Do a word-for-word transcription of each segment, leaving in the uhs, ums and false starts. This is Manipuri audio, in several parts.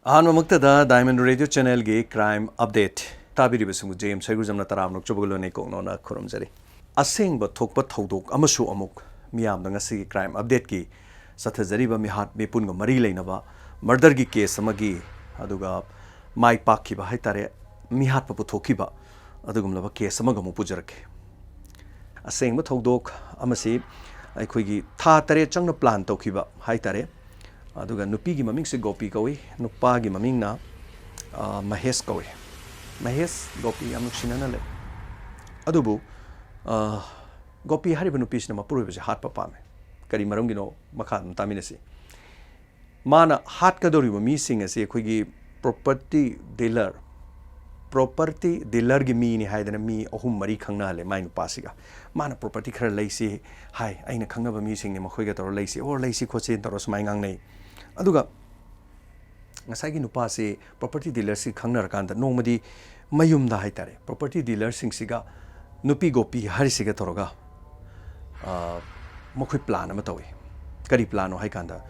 ꯑꯍꯥꯟꯕꯃꯛꯇꯗ Diamond Radio Channelꯒꯤ Crime Update ꯇꯥꯕꯤꯔꯤꯕꯁꯤꯡꯕꯨ ꯖꯦꯝꯁ ꯍꯩꯒ꯭ꯔꯨꯖꯝꯅ ꯇꯔꯥꯝꯅ ꯑꯣꯛꯆꯕꯒ ꯂꯣꯏꯅꯅ ꯀꯣꯛꯅꯣꯅ ꯈꯨꯔꯨꯝꯖꯔꯤ꯫ ꯑꯁꯦꯡꯕ ꯊꯣꯛꯄ ꯊꯧꯗꯣꯛ ꯑꯃꯁꯨ ꯑꯃꯨꯛ ꯃꯤꯌꯥꯝꯗ ꯉꯁꯤꯒꯤ Crime Updateꯀꯤ ꯆꯠꯊꯖꯔꯤꯕ ꯃꯤꯍꯥꯠ ꯃꯤꯄꯨꯟꯒ ꯃꯔꯤ ꯂꯩꯅꯕ murderꯒꯤ case ꯑꯃꯒꯤ, ꯑꯗꯨꯒ ꯃꯥꯏ ꯄꯥꯛꯈꯤꯕ ꯍꯥꯏꯇꯥꯔꯦ, ꯃꯤꯍꯥꯠꯄ ꯄꯨꯊꯣꯛꯈꯤꯕ ꯑꯗꯨꯒꯨꯝꯂꯕ case ꯑꯃꯒ ꯑꯃꯨꯛ ꯄꯨꯖꯔꯛꯀꯦ꯫ ꯑꯁꯦꯡꯕ ꯊꯧꯗꯣꯛ ꯑꯃꯁꯤ ꯑꯩꯈꯣꯏꯒꯤ ꯊꯥ ꯇꯔꯦꯠ ꯆꯪꯅ plan ꯇꯧꯈꯤꯕ ꯍꯥꯏꯇꯥꯔꯦ꯫ ꯑꯗꯨꯒ ꯅꯨꯄꯤꯒꯤ ꯃꯃꯤꯡꯁꯦ ꯒꯣꯄꯤ ꯀꯧꯏ, ꯅꯨꯄꯥꯒꯤ ꯃꯃꯤꯡꯅ, ꯑ, ꯃꯍꯦꯁ ꯀꯧꯏ꯫ ꯃꯍꯦꯁ ꯒꯣꯄꯤ ꯌꯥꯝ ꯅꯨꯡꯁꯤꯅꯅ ꯂꯩ꯫ ꯑꯗꯨꯕꯨ, ꯑ, ꯒꯣꯄꯤ ꯍꯥꯏꯔꯤꯕ ꯅꯨꯄꯤꯁꯤꯅ ꯃꯄꯨꯔꯣꯏꯕꯁꯦ ꯍꯥꯠꯄ ꯄꯥꯝꯃꯦ꯫ ꯀꯔꯤ ꯃꯔꯝꯒꯤꯅꯣ? ꯃꯈꯥ ꯑꯗꯨꯝ ꯇꯥꯃꯤꯟꯅꯁꯤ꯫ ꯃꯥꯅ ꯍꯥꯠꯀꯗꯧꯔꯤꯕ ꯃꯤꯁꯤꯡ ꯑꯁꯤ ꯑꯩꯈꯣꯏꯒꯤ property dealer, property dealerꯒꯤ ꯃꯤꯅꯤ ꯍꯥꯏꯗꯅ ꯃꯤ ꯑꯍꯨꯝ ꯃꯔꯤ ꯈꯪꯅꯍꯜꯂꯦ ꯃꯥꯏ ꯅꯨꯄꯥꯁꯤꯒ꯫ ꯃꯥꯅ property ꯈꯔ ꯂꯩꯁꯤ ꯍꯥꯏ, ꯑꯩꯅ ꯈꯪꯅꯕ ꯃꯤꯁꯤꯡꯅꯤ, ꯃꯈꯣꯏꯒ ꯇꯧꯔ ꯂꯩꯁꯤ, ꯑꯣ, ꯂꯩꯁꯤ ꯈꯣꯠꯁꯤ ꯇꯧꯔ ꯁꯨꯃꯥꯏꯅ ꯉꯥꯡꯅꯩ꯫ ꯑꯗꯨꯒ ꯉꯁꯥꯏꯒꯤ ꯅꯨꯄꯥꯁꯤ property dealerꯁꯤ ꯈꯪꯅꯔꯀꯥꯟꯗ ꯅꯣꯡꯃꯗꯤ ꯃꯌꯨꯝꯗ ꯍꯥꯏꯇꯥꯔꯦ, property dealerꯁꯤꯡꯁꯤꯒ ꯅꯨꯄꯤ ꯒꯣꯄꯤ ꯍꯥꯏꯔꯤꯁꯤꯒ ꯇꯧꯔꯒ, ꯑ, ꯃꯈꯣꯏ plan ꯑꯃ ꯇꯧꯏ꯫ ꯀꯔꯤ planꯅꯣ ꯍꯥꯏꯀꯥꯟꯗ,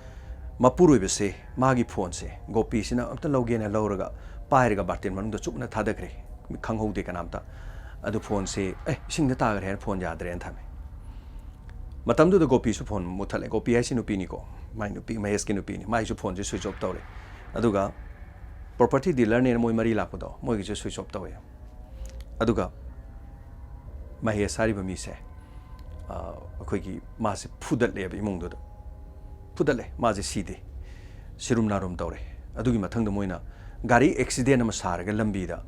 ꯃꯄꯨꯔꯣꯏꯕꯁꯦ, ꯃꯥꯒꯤ phoneꯁꯦ ꯒꯣꯄꯤꯁꯤꯅ ꯑꯝꯇ ꯂꯧꯒꯦꯅ ꯂꯧꯔꯒ ꯄꯥꯏꯔꯒ ꯕꯥꯔꯇꯦꯟ ꯃꯅꯨꯡꯗ ꯆꯨꯞꯅ ꯊꯥꯗꯈ꯭ꯔꯦ, ꯈꯪꯍꯧꯗꯦ ꯀꯅꯥꯝꯇ꯫ ꯑꯗꯨ phoneꯁꯦ, "ꯑꯦ, ꯏꯁꯤꯡꯗ ꯇꯥꯈ꯭ꯔꯦ" ꯍꯥꯏꯅ phone ꯌꯥꯗ꯭ꯔꯦꯅ ꯊꯝꯃꯦ꯫ ꯃꯇꯝꯗꯨꯗ ꯒꯣꯄꯤꯁꯨ phone ꯃꯨꯠꯊꯠꯂꯦ꯫ ꯒꯣꯄꯤ ꯍꯥꯏꯁꯤ ꯅꯨꯄꯤꯅꯤꯀꯣ, ꯃꯥꯏ ꯅꯨꯄꯤ, ꯃꯍꯦꯁꯀꯤ ꯅꯨꯄꯤꯅꯤ, ꯃꯥꯏꯁꯨ phoneꯁꯦ switch off ꯇꯧꯔꯦ꯫ ꯑꯗꯨꯒ property dealerꯅꯦꯅ ꯃꯣꯏ ꯃꯔꯤ ꯂꯥꯛꯄꯗꯣ, ꯃꯣꯏꯒꯤꯁꯨ switch off ꯇꯧꯋꯦ꯫ ꯑꯗꯨꯒ ꯃꯍꯦꯁ ꯍꯥꯏꯔꯤꯕ ꯃꯤꯁꯦ, ꯑ, ꯑꯩꯈꯣꯏꯒꯤ ꯃꯥꯁꯦ ꯐꯨꯗꯠꯂꯦꯕ ꯏꯃꯨꯡꯗꯨꯗ꯫ ꯐꯨꯗꯠꯂꯦ, ꯃꯥꯁꯦ ꯁꯤꯗꯦ, ꯁꯤꯔꯨꯝ ꯅꯥꯔꯨꯝ ꯇꯧꯔꯦ꯫ ꯑꯗꯨꯒꯤ ꯃꯊꯪꯗ ꯃꯣꯏꯅ ꯒꯥꯔꯤ accident ꯑꯃ ꯁꯥꯔꯒ ꯂꯝꯕꯤꯗ,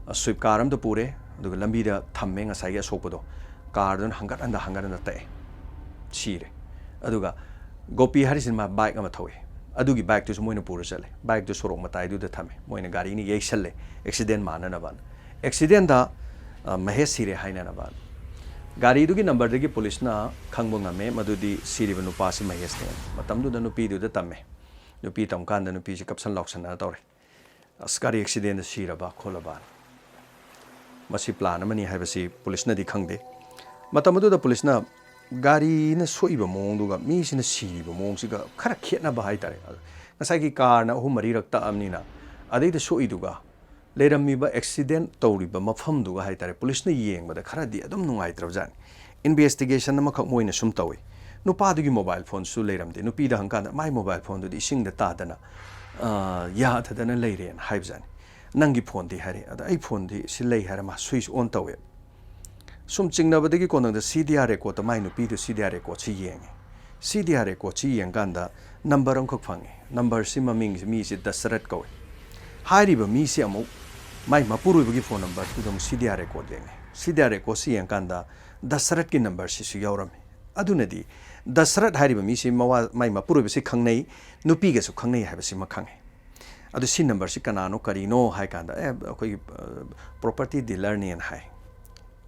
ꯑ, Swift car ꯑꯃꯗ ꯄꯨꯔꯦ, ꯑꯗꯨꯒ ꯂꯝꯕꯤꯗ ꯊꯝꯃꯦ ꯉꯁꯥꯏꯒꯤ ꯑꯁꯣꯛꯄꯗꯣ꯫ Carꯗꯨꯅ ꯍꯪꯒꯠ ꯍꯟꯗ, ꯍꯪꯒꯠ ꯍꯟꯗ ꯇꯛꯑꯦ, ꯁꯤꯔꯦ꯫ ꯑꯗꯨꯒ ꯒꯣꯄꯤ ꯍꯥꯏꯔꯤꯁꯤꯅ ꯃꯥ bike ꯑꯃ ꯊꯧꯋꯦ, ꯑꯗꯨꯒꯤ bikeꯇꯨꯁꯨ ꯃꯣꯏꯅ ꯄꯨꯔ ꯆꯠꯂꯦ꯫ Bikeꯇꯨ ꯁꯣꯔꯣꯛ ꯃꯇꯥꯏꯗꯨꯗ ꯊꯝꯃꯦ, ꯃꯣꯏꯅ ꯒꯥꯔꯤ ꯑꯅꯤ ꯌꯩꯁꯜꯂꯦ, accident ꯃꯥꯟꯅꯅꯕ꯫ Accidentꯇ, ꯑ, ꯃꯍꯦꯁ ꯁꯤꯔꯦ ꯍꯥꯏꯅꯅꯕ꯫ ꯒꯥꯔꯤꯗꯨꯒꯤ numberꯗꯒꯤ ꯄꯨꯂꯤꯁꯅ ꯈꯪꯕ ꯉꯝꯃꯦ ꯃꯗꯨꯗꯤ ꯁꯤꯔꯤꯕ ꯅꯨꯄꯥꯁꯤ ꯃꯍꯦꯁꯅꯦ꯫ ꯃꯇꯝꯗꯨꯗ ꯅꯨꯄꯤꯗꯨꯗ ꯇꯝꯃꯦ꯫ ꯅꯨꯄꯤ ꯇꯝꯀꯥꯟꯗ ꯅꯨꯄꯤꯁꯤ ꯀꯞꯁꯟ ꯂꯥꯎꯁꯟꯅ ꯇꯧꯔꯦ, "ꯑꯁ, ꯒꯥꯔꯤ accidentꯗ ꯁꯤꯔꯕ ꯈꯣꯠꯂꯕ?" ꯃꯁꯤ plan ꯑꯃꯅꯤ ꯍꯥꯏꯕꯁꯤ ꯄꯨꯂꯤꯁꯅꯗꯤ ꯈꯪꯗꯦ꯫ ꯃꯇꯝ ꯑꯗꯨꯗ ꯄꯨꯂꯤꯁꯅ ꯒꯥꯔꯤꯅ ꯁꯣꯛꯏꯕ ꯃꯑꯣꯡꯗꯨꯒ ꯃꯤꯁꯤꯅ ꯁꯤꯔꯤꯕ ꯃꯑꯣꯡꯁꯤꯒ ꯈꯔ ꯈꯦꯠꯅꯕ ꯍꯥꯏꯇꯥꯔꯦ꯫ ꯉꯁꯥꯏꯒꯤ ꯀꯥꯔꯅ ꯑꯍꯨꯝ ꯃꯔꯤꯔꯛ ꯇꯛꯑꯕꯅꯤꯅ, ꯑꯗꯩꯗ ꯁꯣꯛꯏꯗꯨꯒ ꯂꯩꯔꯝꯃꯤꯕ ꯑꯦꯛꯁꯤꯗꯦꯟ ꯇꯧꯔꯤꯕ ꯃꯐꯝꯗꯨꯒ ꯍꯥꯏꯇꯥꯔꯦ, ꯄꯨꯂꯤꯁꯅ ꯌꯦꯡꯕꯗ ꯈꯔꯗꯤ ꯑꯗꯨꯝ ꯅꯨꯡꯉꯥꯏꯇ꯭ꯔꯕꯖꯥꯠꯅꯤ꯫ ꯏꯟꯚꯦꯁꯇꯤꯒꯦꯁꯟ ꯑꯃꯈꯛ ꯃꯣꯏꯅ ꯁꯨꯝ ꯇꯧꯏ꯫ ꯅꯨꯄꯥꯗꯨꯒꯤ ꯃꯣꯕꯥꯏꯜ ꯐꯣꯟꯁꯨ ꯂꯩꯔꯝꯗꯦ꯫ ꯅꯨꯄꯤꯗ ꯍꯪꯀꯥꯟꯗ ꯃꯥꯏ ꯃꯣꯕꯥꯏꯜ ꯐꯣꯟꯗꯨꯗꯤ ꯏꯁꯤꯡꯗ ꯇꯥꯗꯅ, ꯑ, ꯌꯥꯗꯗꯅ ꯂꯩꯔꯦꯅ ꯍꯥꯏꯕꯖꯥꯠꯅꯤ꯫ "ꯅꯪꯒꯤ ꯐꯣꯟꯗꯤ?" ꯍꯥꯏꯔꯦ꯫ "ꯑꯗ ꯑꯩ ꯐꯣꯟꯗꯤ ꯁꯤ ꯂꯩ" ꯍꯥꯏꯔ ꯃꯥ ꯁ꯭ꯋꯤꯆ ꯑꯣꯟ ꯇꯧꯋꯦ꯫ ꯁꯨꯝ ꯆꯤꯡꯅꯕꯗꯒꯤ ꯀꯣꯟꯅꯗ ꯁꯤ ꯗꯤ ꯑꯥꯔ ꯔꯦꯀꯣꯔꯠꯇ ꯃꯥꯏ ꯅꯨꯄꯤꯗꯨ ꯁꯤ ꯗꯤ ꯑꯥꯔ ꯔꯦꯀꯣꯔꯠꯁꯤ ꯌꯦꯡꯉꯦ꯫ ꯁꯤ ꯗꯤ ꯑꯥꯔ ꯔꯦꯀꯣꯔꯠꯁꯤ ꯌꯦꯡꯀꯥꯟꯗ ꯅꯝꯕꯔ ꯑꯃꯈꯛ ꯐꯪꯉꯦ꯫ ꯅꯝꯕꯔꯁꯤ, ꯃꯃꯤꯡꯁꯤ, ꯃꯤꯁꯤ ꯗꯁꯔꯠ ꯀꯧꯏ꯫ ꯍꯥꯏꯔꯤꯕ ꯃꯤꯁꯤ ꯑꯃꯨꯛ ꯃꯥꯏ ꯃꯄꯨꯔꯣꯏꯕꯒꯤ ꯐꯣꯟ ꯅꯝꯕꯔꯗꯨꯗ ꯑꯃꯨꯛ ꯁꯤ ꯗꯤ ꯑꯥꯔ ꯔꯦꯀꯣꯔꯠ ꯌꯦꯡꯉꯦ꯫ ꯁꯤ ꯗꯤ ꯑꯥꯔ ꯔꯦꯀꯣꯔꯠꯁꯤ ꯌꯦꯡꯀꯥꯟꯗ ꯗꯁꯔꯠꯀꯤ ꯅꯝꯕꯔꯁꯤꯁꯨ ꯌꯥꯎꯔꯝꯃꯤ꯫ ꯑꯗꯨꯅꯗꯤ ꯗꯁꯔꯠ ꯍꯥꯏꯔꯤꯕ ꯃꯤꯁꯤ ꯃꯋꯥ-, ꯃꯥꯏ ꯃꯄꯨꯔꯣꯏꯕꯁꯤ ꯈꯪꯅꯩ, ꯅꯨꯄꯤꯒꯁꯨ ꯈꯪꯅꯩ ꯍꯥꯏꯕꯁꯤꯃ ꯈꯪꯉꯦ꯫ ꯑꯗꯨ ꯁꯤ ꯅꯝꯕꯔꯁꯤ ꯀꯅꯥꯅꯣ, ꯀꯔꯤꯅꯣ ꯍꯥꯏ ꯀꯥꯟꯗ, "ꯑꯦ, ꯑꯩꯈꯣꯏꯒꯤ, ꯑ, ꯄ꯭ꯔꯣꯄꯔꯇꯤ ꯗꯤꯂꯔꯅꯦꯅ" ꯍꯥꯏ꯫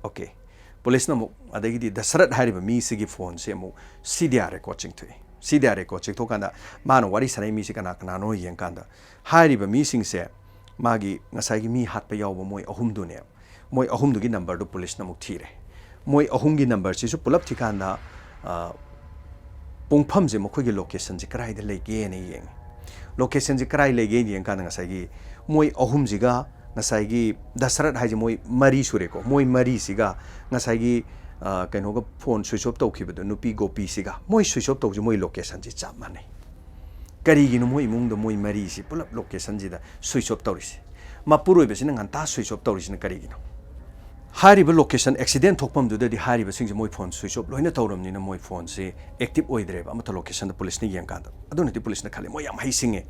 ꯑꯣꯀꯦ꯫ ꯄꯨꯂꯤꯁꯅ ꯑꯃꯨꯛ, ꯑꯗꯒꯤꯗꯤ ꯗꯁꯔꯠ ꯍꯥꯏꯔꯤꯕ ꯃꯤꯁꯤꯒꯤ ꯐꯣꯟꯁꯦ ꯑꯃꯨꯛ ꯁꯤ ꯗꯤ ꯑꯥꯔ ꯔꯦꯀꯣꯔꯠ ꯆꯤꯡꯊꯣꯛꯏ꯫ ꯁꯤ ꯗꯤ ꯑꯥꯔ ꯔꯦꯀꯣꯔꯠ ꯆꯤꯡꯊꯣꯛꯀꯥꯟꯗ ꯃꯥꯅ ꯋꯥꯔꯤ ꯁꯥꯟꯅꯩ ꯃꯤꯁꯤ ꯀꯅꯥ ꯀꯅꯥꯅꯣ ꯌꯦꯡꯀꯥꯟꯗ, ꯍꯥꯏꯔꯤꯕ ꯃꯤꯁꯤꯡꯁꯦ ꯃꯥꯒꯤ ꯉꯁꯥꯏꯒꯤ ꯃꯤ ꯍꯥꯠꯄ ꯌꯥꯎꯕ ꯃꯣꯏ ꯑꯍꯨꯝꯗꯨꯅꯦꯕ꯫ ꯃꯣꯏ ꯑꯍꯨꯝꯗꯨꯒꯤ ꯅꯝꯕꯔꯗꯨ ꯄꯨꯂꯤꯁꯅ ꯑꯃꯨꯛ ꯊꯤꯔꯦ꯫ ꯃꯣꯏ ꯑꯍꯨꯝꯒꯤ ꯅꯝꯕꯔꯁꯤꯁꯨ ꯄꯨꯂꯞ ꯊꯤꯀꯥꯟꯗ, ꯑ, ꯄꯨꯡꯐꯝꯁꯦ, ꯃꯈꯣꯏꯒꯤ ꯂꯣꯀꯦꯁꯟꯁꯦ ꯀꯗꯥꯏꯗ ꯂꯩꯒꯦꯅ ꯌꯦꯡꯉꯤ꯫ ꯂꯣꯀꯦꯁꯟꯁꯦ ꯀꯗꯥꯏ ꯂꯩꯒꯦꯅ ꯌꯦꯡꯀꯥꯟꯗ ꯉꯁꯥꯏꯒꯤ ꯃꯣꯏ ꯑꯍꯨꯝꯁꯤꯒ ꯉꯁꯥꯏꯒꯤ ꯗꯁꯔꯠ ꯍꯥꯏꯁꯦ ꯃꯣꯏ ꯃꯔꯤ ꯁꯨꯔꯦꯀꯣ꯫ ꯃꯣꯏ ꯃꯔꯤꯁꯤꯒ ꯉꯁꯥꯏꯒꯤ, ꯑ, ꯀꯩꯅꯣꯒ ꯐꯣꯟ ꯁ꯭ꯋꯤꯆ ꯑꯣꯐ ꯇꯧꯈꯤꯕꯗꯣ, ꯅꯨꯄꯤ ꯒꯣꯄꯤꯁꯤꯒ ꯃꯣꯏ ꯁ꯭ꯋꯤꯆ ꯑꯣꯐ ꯇꯧꯕꯁꯦ ꯃꯣꯏ ꯂꯣꯀꯦꯁꯟꯁꯦ ꯆꯞ ꯃꯥꯟꯅꯩ꯫ ꯀꯔꯤꯒꯤꯅꯣ ꯃꯣꯏ ꯏꯃꯨꯡꯗ ꯃꯣꯏ ꯃꯔꯤꯁꯤ ꯄꯨꯂꯞ ꯂꯣꯀꯦꯁꯟꯁꯤꯗ ꯁ꯭ꯋꯤꯆ ꯑꯣꯐ ꯇꯧꯔꯤꯁꯦ? ꯃꯄꯨꯔꯣꯏꯕꯁꯤꯅ ꯉꯟꯇꯥ ꯁ꯭ꯋꯤꯆ ꯑꯣꯐ ꯇꯧꯔꯤꯁꯤꯅ ꯀꯔꯤꯒꯤꯅꯣ? ꯍꯥꯏꯔꯤꯕ ꯂꯣꯀꯦꯁꯟ, ꯑꯦꯛꯁꯤꯗꯦꯟ ꯊꯣꯛꯐꯝꯗꯨꯗꯗꯤ ꯍꯥꯏꯔꯤꯕꯁꯤꯡꯁꯦ ꯃꯣꯏ ꯐꯣꯟ ꯁ꯭ꯋꯤꯆ ꯑꯣꯐ ꯂꯣꯏꯅ ꯇꯧꯔꯕꯅꯤꯅ ꯃꯣꯏ ꯐꯣꯟꯁꯦ ꯑꯦꯛꯇꯤꯚ ꯑꯣꯏꯗ꯭ꯔꯦꯕ ꯑꯃꯠꯇ ꯂꯣꯀꯦꯁꯟꯗ ꯄꯨꯂꯤꯁꯅ ꯌꯦꯡꯀꯥꯟꯗ꯫ ꯑꯗꯨꯅꯗꯤ ꯄꯨꯂꯤꯁꯅ ꯈꯜꯂꯤ, "ꯃꯣꯏ ꯌꯥꯝ ꯍꯩꯁꯤꯡꯉꯦ,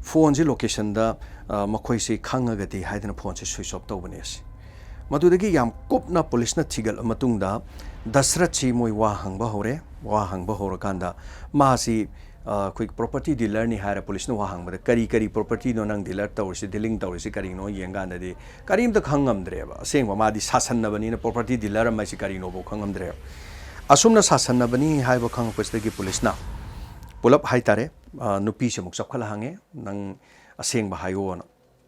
ꯐꯣꯟꯁꯦ ꯂꯣꯀꯦꯁꯟꯗ, ꯑ, ꯃꯈꯣꯏꯁꯦ ꯈꯪꯉꯒꯗꯤ" ꯍꯥꯏꯗꯅ ꯐꯣꯟꯁꯦ ꯁ꯭ꯋꯤꯆ ꯑꯣꯐ ꯇꯧꯕꯅꯦ ꯑꯁꯤ꯫ ꯃꯗꯨꯗꯒꯤ ꯌꯥꯝ ꯀꯨꯞꯅ ꯄꯨꯂꯤꯁꯅ ꯊꯤꯒꯠꯂ ꯃꯇꯨꯡꯗ ꯗꯁꯔꯠꯁꯤ ꯃꯣꯏ ꯋꯥ ꯍꯪꯕ ꯍꯧꯔꯦ꯫ ꯋꯥ ꯍꯪꯕ ꯍꯧꯔꯀꯥꯟꯗ ꯃꯥꯁꯤ, ꯑ, ꯑꯩꯈꯣꯏ ꯄ꯭ꯔꯣꯄꯔꯇꯤ ꯗꯤꯂꯔꯅꯤ ꯍꯥꯏꯔ ꯄꯨꯂꯤꯁꯅ ꯋꯥ ꯍꯪꯕꯗ, "ꯀꯔꯤ ꯀꯔꯤ ꯄ꯭ꯔꯣꯄꯔꯇꯤꯅꯣ ꯅꯪ ꯗꯤꯂꯔ ꯇꯧꯔꯤꯁꯤ, ꯗꯤꯂꯤꯡ ꯇꯧꯔꯤꯁꯤ ꯀꯔꯤꯅꯣ?" ꯌꯦꯡꯀꯥꯟꯗꯗꯤ ꯀꯔꯤꯝꯇ ꯈꯪ ꯉꯝꯗ꯭ꯔꯦꯕ꯫ ꯑꯁꯦꯡꯕ ꯃꯥꯗꯤ ꯁꯥꯁꯟꯅꯕꯅꯤꯅ ꯄ꯭ꯔꯣꯄꯔꯇꯤ ꯗꯤꯂꯔ ꯑꯃ ꯍꯥꯏꯁꯤ ꯀꯔꯤꯅꯣꯐꯥꯎ ꯈꯪ ꯉꯝꯗ꯭ꯔꯦꯕ꯫ ꯑꯁꯨꯝꯅ ꯁꯥꯁꯟꯅꯕꯅꯤ ꯍꯥꯏꯕ ꯈꯪꯉꯛꯄꯁꯤꯗꯒꯤ ꯄꯨꯂꯤꯁꯅ ꯄꯨꯂꯞ ꯍꯥꯏꯇꯥꯔꯦ, ꯑ, ꯅꯨꯄꯤꯁꯤ ꯑꯃꯨꯛ ꯆꯞꯈꯠꯂ ꯍꯪꯉꯦ, "ꯅꯪ ꯑꯁꯦꯡꯕ ꯍꯥꯏꯌꯣꯅ"꯫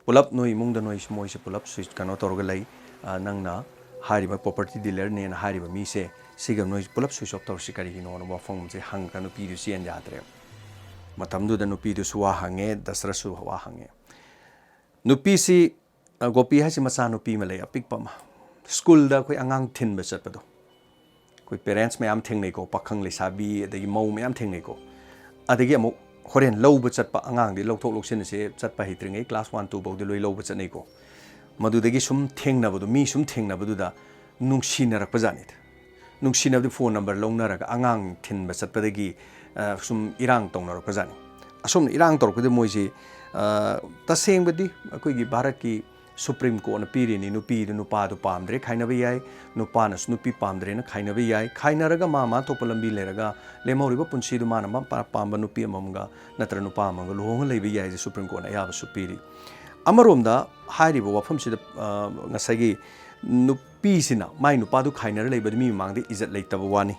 ꯄꯨꯂꯞ ꯅꯣꯏ ꯏꯃꯨꯡꯗ ꯅꯣꯏ ꯃꯣꯏꯁꯦ ꯄꯨꯂꯞ ꯁ꯭ꯋꯤꯆ ꯀꯩꯅꯣ ꯇꯧꯔꯒ ꯂꯩ꯫ ꯑ, ꯅꯪꯅ ꯍꯥꯏꯔꯤꯕ ꯄ꯭ꯔꯣꯄꯔꯇꯤ ꯗꯤꯂꯔꯅꯦꯅ ꯍꯥꯏꯔꯤꯕ ꯃꯤꯁꯦ, ꯁꯤꯒ ꯅꯣꯏ ꯄꯨꯂꯞ ꯁ꯭ꯋꯤꯆ ꯑꯣꯐ ꯇꯧꯔꯤꯁꯤ ꯀꯔꯤꯒꯤꯅꯣꯅ ꯋꯥꯐꯝꯁꯦ ꯍꯪꯉꯒ ꯅꯨꯄꯤꯗꯨ ꯆꯦꯟ ꯌꯥꯗ꯭ꯔꯦꯕ꯫ ꯃꯇꯝꯗꯨꯗ ꯅꯨꯄꯤꯗꯨꯁꯨ ꯋꯥ ꯍꯪꯉꯦ, ꯗꯁꯔꯊꯁꯨ ꯋꯥ ꯍꯪꯉꯦ꯫ ꯅꯨꯄꯤꯁꯤ, ꯑ, ꯒꯣꯄꯤ ꯍꯥꯏꯁꯤ ꯃꯆꯥꯅꯨꯄꯤ ꯑꯃ ꯂꯩ, ꯑꯄꯤꯛꯄ ꯑꯃ꯫ ꯁ꯭ꯀꯨꯜꯗ ꯑꯩꯈꯣꯏ ꯑꯉꯥꯡ ꯊꯤꯟꯕ ꯆꯠꯄꯗꯣ, ꯑꯩꯈꯣꯏ ꯄꯦꯔꯦꯟꯠꯁ ꯃꯌꯥꯝ ꯊꯦꯡꯅꯩꯀꯣ, ꯄꯥꯈꯪ ꯂꯩꯁꯥꯕꯤ ꯑꯗꯒꯤ ꯃꯧ ꯃꯌꯥꯝ ꯊꯦꯡꯅꯩꯀꯣ꯫ ꯑꯗꯒꯤ ꯑꯃꯨꯛ ꯍꯣꯔꯦꯟ ꯂꯧꯕ ꯆꯠꯄ, ꯑꯉꯥꯡꯗꯤ ꯂꯧꯊꯣꯛ ꯂꯧꯁꯤꯟ ꯑꯁꯦ ꯆꯠꯄ ꯍꯩꯇ꯭ꯔꯤꯉꯩ, ꯀ꯭ꯂꯥꯁ ꯋꯥꯟ ꯇꯨ ꯐꯥꯎꯗꯤ ꯂꯣꯏ ꯂꯧꯕ ꯆꯠꯅꯩꯀꯣ꯫ ꯃꯗꯨꯗꯒꯤ ꯁꯨꯝ ꯊꯦꯡꯅꯕꯗꯣ, ꯃꯤ ꯁꯨꯝ ꯊꯦꯡꯅꯕꯗꯨꯗ ꯅꯨꯡꯁꯤꯅꯔꯛꯄ ꯖꯥꯠꯅꯤꯗ꯫ ꯅꯨꯡꯁꯤꯅꯕꯗꯤ ꯐꯣꯟ ꯅꯝꯕꯔ ꯂꯧꯅꯔꯒ ꯑꯉꯥꯡ ꯊꯤꯟꯕ ꯆꯠꯄꯗꯒꯤ, ꯑ, ꯁꯨꯝ ꯏꯔꯥꯡ ꯇꯧꯅꯔꯛꯄ ꯖꯥꯠꯅꯤ꯫ ꯑꯁꯨꯝꯅ ꯏꯔꯥꯡ ꯇꯧꯔꯛꯄꯗ ꯃꯣꯏꯁꯤ, ꯑ, ꯇꯁꯦꯡꯕꯗꯤ ꯑꯩꯈꯣꯏꯒꯤ ꯚꯥꯔꯠꯀꯤ ꯁꯨꯄ꯭ꯔꯤꯝ ꯀꯣꯔꯠꯅ ꯄꯤꯔꯤꯅꯤ, ꯅꯨꯄꯤꯗꯨ ꯅꯨꯄꯥꯗꯨ ꯄꯥꯝꯗ꯭ꯔꯦ ꯈꯥꯏꯅꯕ ꯌꯥꯏ, ꯅꯨꯄꯥꯅꯁꯨ ꯅꯨꯄꯤ ꯄꯥꯝꯗ꯭ꯔꯦꯅ ꯈꯥꯏꯅꯕ ꯌꯥꯏ, ꯈꯥꯏꯅꯔꯒ ꯃꯥ ꯃꯥ ꯊꯣꯛꯄ ꯂꯝꯕꯤ ꯂꯩꯔꯒ ꯂꯦꯝꯍꯧꯔꯤꯕ ꯄꯨꯟꯁꯤꯗꯨ ꯃꯥꯅ ꯃꯥ ꯄꯥ-, ꯄꯥꯝꯕ ꯅꯨꯄꯤ ꯑꯃꯃꯝꯒ ꯅꯠꯇ꯭ꯔꯒ ꯅꯨꯄꯥ ꯑꯃꯃꯝꯒ ꯂꯨꯍꯣꯡꯉ ꯂꯩꯕ ꯌꯥꯏꯁꯦ ꯁꯨꯄ꯭ꯔꯤꯝ ꯀꯣꯔꯠꯅ ꯑꯌꯥꯕꯁꯨ ꯄꯤꯔꯤ꯫ ꯑꯃꯔꯣꯝꯗ ꯍꯥꯏꯔꯤꯕ ꯋꯥꯐꯝꯁꯤꯗ, ꯑ, ꯉꯁꯥꯏꯒꯤ ꯅꯨꯄꯤꯁꯤꯅ ꯃꯥꯏ ꯅꯨꯄꯥꯗꯨ ꯈꯥꯏꯅꯔ ꯂꯩꯕꯗꯨ ꯃꯤ ꯃꯃꯥꯡꯗ ꯏꯖꯠ ꯂꯩꯇꯕ ꯋꯥꯅꯤ꯫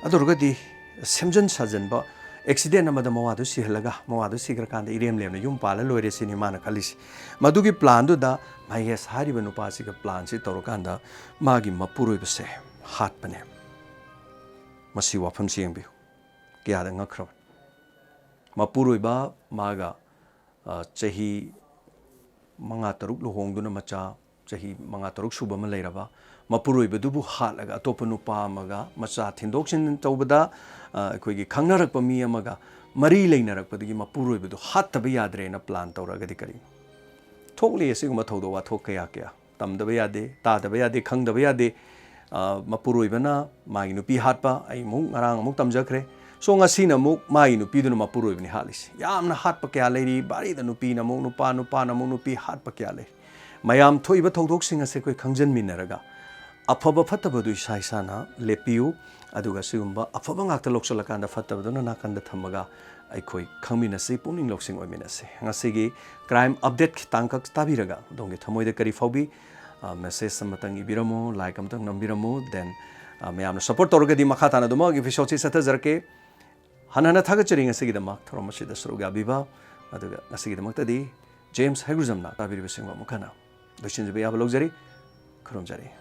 ꯑꯗꯨ ꯑꯣꯏꯔꯒꯗꯤ ꯁꯦꯝꯖꯤꯟ ꯁꯥꯖꯤꯟꯕ ꯑꯦꯛꯁꯤꯗꯦꯟ ꯑꯃꯗ ꯃꯋꯥꯗꯨ ꯁꯤꯍꯜꯂꯒ ꯃꯋꯥꯗꯨ ꯁꯤꯈ꯭ꯔꯀꯥꯟꯗ ꯏꯔꯦꯝ ꯂꯦꯝꯅ ꯌꯨꯝ ꯄꯥꯜꯂ ꯂꯣꯏꯔꯦ ꯁꯤꯅꯤ ꯃꯥꯅ ꯈꯜꯂꯤꯁꯤ꯫ ꯃꯗꯨꯒꯤ ꯄ꯭ꯂꯥꯟꯗꯨꯗ ꯃꯍꯦꯁ ꯍꯥꯏꯔꯤꯕ ꯅꯨꯄꯥꯁꯤꯒ ꯄ꯭ꯂꯥꯟꯁꯤ ꯇꯧꯔꯀꯥꯟꯗ ꯃꯥꯒꯤ ꯃꯄꯨꯔꯣꯏꯕꯁꯦ ꯍꯥꯠꯄꯅꯦ꯫ ꯃꯁꯤ ꯋꯥꯐꯝꯁꯤ ꯌꯦꯡꯕꯤꯌꯨ, ꯀꯌꯥꯗ ꯉꯛꯈ꯭ꯔꯕ꯫ ꯃꯄꯨꯔꯣꯏꯕ ꯃꯥꯒ, ꯑ, ꯆꯍꯤ ꯃꯉꯥ ꯇꯔꯨꯛ ꯂꯨꯍꯣꯡꯗꯨꯅ ꯃꯆꯥ ꯆꯍꯤ ꯃꯉꯥ ꯇꯔꯨꯛ ꯁꯨꯕ ꯑꯃ ꯂꯩꯔꯕ ꯃꯄꯨꯔꯣꯏꯕꯗꯨꯕꯨ ꯍꯥꯠꯂꯒ ꯑꯇꯣꯞꯄ ꯅꯨꯄꯥ ꯑꯃꯒ ꯃꯆꯥ ꯊꯤꯟꯗꯣꯛ ꯊꯤꯟꯖꯤꯟ ꯇꯧꯕꯗ, ꯑ, ꯑꯩꯈꯣꯏꯒꯤ ꯈꯪꯅꯔꯛꯄ ꯃꯤ ꯑꯃꯒ ꯃꯔꯤ ꯂꯩꯅꯔꯛꯄꯗꯒꯤ ꯃꯄꯨꯔꯣꯏꯕꯗꯨ ꯍꯥꯠꯇꯕ ꯌꯥꯗ꯭ꯔꯦꯅ ꯄ꯭ꯂꯥꯟ ꯇꯧꯔꯒꯗꯤ ꯀꯔꯤꯅꯣ? ꯊꯣꯛꯂꯤ ꯑꯁꯤꯒꯨꯝꯕ ꯊꯧꯗꯣꯛ ꯋꯥꯊꯣꯛ ꯀꯌꯥ ꯀꯌꯥ꯫ ꯇꯝꯗꯕ ꯌꯥꯗꯦ, ꯇꯥꯗꯕ ꯌꯥꯗꯦ, ꯈꯪꯗꯕ ꯌꯥꯗꯦ꯫ ꯑ, ꯃꯄꯨꯔꯣꯏꯕꯅ ꯃꯥꯒꯤ ꯅꯨꯄꯤ ꯍꯥꯠꯄ, ꯑꯩ ꯑꯃꯨꯛ ꯉꯔꯥꯡ ꯑꯃꯨꯛ ꯇꯝꯖꯈ꯭ꯔꯦ꯫ ꯁꯣ ꯉꯁꯤꯅ ꯑꯃꯨꯛ ꯃꯥꯒꯤ ꯅꯨꯄꯤꯗꯨꯅ ꯃꯄꯨꯔꯣꯏꯕꯅꯤ ꯍꯥꯠꯂꯤꯁꯤ꯫ ꯌꯥꯝꯅ ꯍꯥꯠꯄ ꯀꯌꯥ ꯂꯩꯔꯤ, ꯚꯥꯔꯤꯗ ꯅꯨꯄꯤꯅ ꯑꯃꯨꯛ ꯅꯨꯄꯥ, ꯅꯨꯄꯥꯅ ꯑꯃꯨꯛ ꯅꯨꯄꯤ ꯍꯥꯠꯄ ꯀꯌꯥ ꯂꯩꯔꯤ꯫ ꯃꯌꯥꯝ ꯊꯣꯛꯏꯕ ꯊꯧꯗꯣꯛꯁꯤꯡ ꯑꯁꯦ ꯑꯩꯈꯣꯏ ꯈꯪꯖꯟꯃꯤꯟꯅꯔꯒ ꯑꯐꯕ ꯐꯠꯇꯕꯗꯨ ꯏꯁꯥ ꯏꯁꯥꯅ ꯂꯦꯞꯄꯤꯌꯨ꯫ ꯑꯗꯨꯒ ꯁꯤꯒꯨꯝꯕ ꯑꯐꯕ ꯉꯥꯛꯇ ꯂꯧꯁꯤꯜꯂꯀꯥꯟꯗ ꯐꯠꯇꯕꯗꯨꯅ ꯅꯥꯀꯟꯗ ꯊꯝꯃꯒ ꯑꯩꯈꯣꯏ ꯈꯪꯃꯤꯟꯅꯁꯤ, ꯄꯨꯛꯅꯤꯡ ꯂꯧꯁꯤꯡ ꯑꯣꯏꯃꯤꯟꯅꯁꯤ꯫ ꯉꯁꯤꯒꯤ ꯀ꯭ꯔꯥꯏꯝ ꯑꯞꯗꯦꯠ ꯈꯤꯇꯪꯈꯛ ꯇꯥꯕꯤꯔꯒ ꯑꯗꯣꯝꯒꯤ ꯊꯃꯣꯏꯗ ꯀꯔꯤ ꯐꯥꯎꯕꯤ? ꯑ, ꯃꯦꯁꯦꯖ ꯑꯃꯇꯪ ꯏꯕꯤꯔꯝꯃꯨ, ꯂꯥꯏꯛ ꯑꯃꯇꯪ ꯅꯝꯕꯤꯔꯝꯃꯨ, then, ꯑ, ꯃꯌꯥꯝꯅ ꯁꯄꯣꯔꯠ ꯇꯧꯔꯒꯗꯤ ꯃꯈꯥ ꯇꯥꯅ ꯑꯗꯨꯃꯛ ꯏꯄꯤꯁꯣꯗꯁꯤ ꯆꯠꯊꯖꯔꯛꯀꯦ꯫ ꯍꯟꯅ ꯍꯟꯅ ꯊꯥꯒꯠꯆꯔꯤ ꯉꯁꯤꯒꯤꯗꯃꯛ ꯊꯧꯔꯝ ꯑꯁꯤꯗ ꯁꯔꯨꯛ ꯌꯥꯕꯤꯕ꯫ ꯑꯗꯨꯒ ꯉꯁꯤꯒꯤꯗꯃꯛꯇꯗꯤ ꯖꯦꯝꯁ ꯍꯩꯒ꯭ꯔꯨꯖꯝꯅ ꯇꯥꯕꯤꯔꯤꯕꯁꯤꯡꯕꯨ ꯑꯃꯨꯛ ꯍꯟꯅ ꯂꯣꯏꯁꯤꯟꯖꯕ ꯌꯥꯕ ꯂꯧꯖꯔꯤ꯫ ꯈꯨꯔꯨꯝꯖꯔꯤ꯫